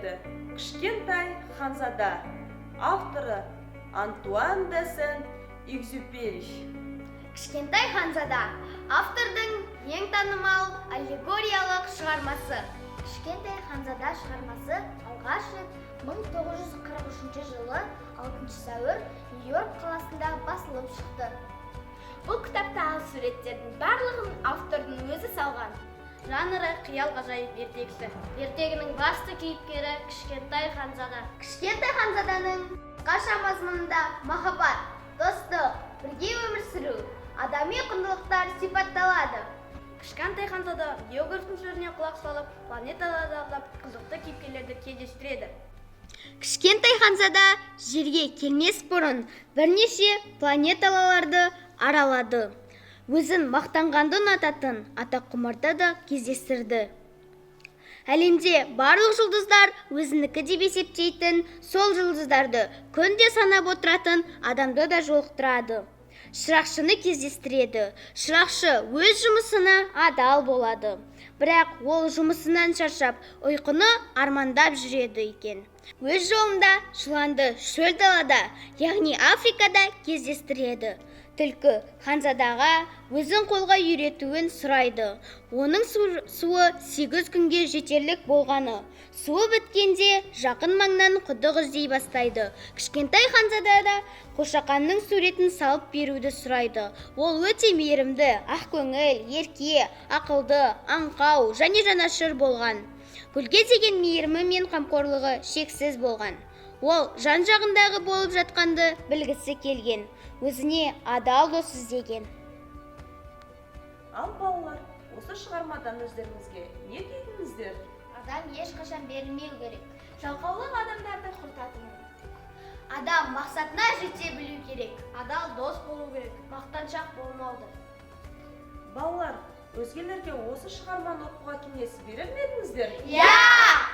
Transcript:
келеді. «Кішкентай ханзада», авторы Антуан де Сент-Экзюпери. «Кішкентай ханзада» автордың ең танымал аллегориялық шығармасы. «Кішкентай ханзада» шығармасы алғаш рет 1943 жылы 6 сәуір Нью-Йорк қаласында басылып шықты. Бұл кітаптағы суреттердің барлығын автордың өзі салған. Жанры – қиял ғажайып ертегісі. Ертегінің басты кейіпкері – Кішкентай ханзада. «Кішкентай ханзаданың» қысқаша мазмұнында махаббат, достық, бірге өмір сүру, адами құндылықтар сипатталады. Кішкентай ханзада географтың сөзіне құлақ салып, планеталарды аралап, қызықты кейіпкерлерді кездестіреді. Кішкентай ханзада жерге келмес бұрын бірнеше планеталарды аралады. Өзін мақтанғанды ұнататын атаққұмарды да кездестірді. Әлемде барлық жұлдыздар өзінікі деп есептейтін, сол жұлдыздарды күнде санап отыратын адамды да жолықтырады. Шырақшыны кездестіреді. Шырақшы өз жұмысына адал болады. Бірақ ол жұмысынан шаршап, ұйқыны армандап жүреді екен. Өз жолында жыланды шөл далада, яғни Африкада кездестіреді. Түлкі ханзадаға өзін қолға үйретуін сұрайды. Оның суы 8 күнге жетерлік болғаны. Суы біткенде жақын маңнан құдық іздей бастайды. Кішкентай ханзада да қошақанның суретін салып беруді сұрайды. Ол өте мейірімді, ақкөңіл, ерке, ақылды, аңқау және жанашыр болған. Гүлге деген мейірімі мен қамқорлығы шексіз болған. Ол жан жағындағы болып жатқанды білгісі келген, өзіне адал дос іздеген. Ал, балалар, осы шығармадан өздеріңізге не түйдіңіздер? Адам ешқашан берілмеу керек. Жалқаулық адамдарды құртатынын. Адам мақсатына жете білу керек. Адал дос болу керек, мақтаншақ болмауды. Балалар, өзгелерге осы шығарманы оқуға кеңес берер ме едіңіздер? Иә!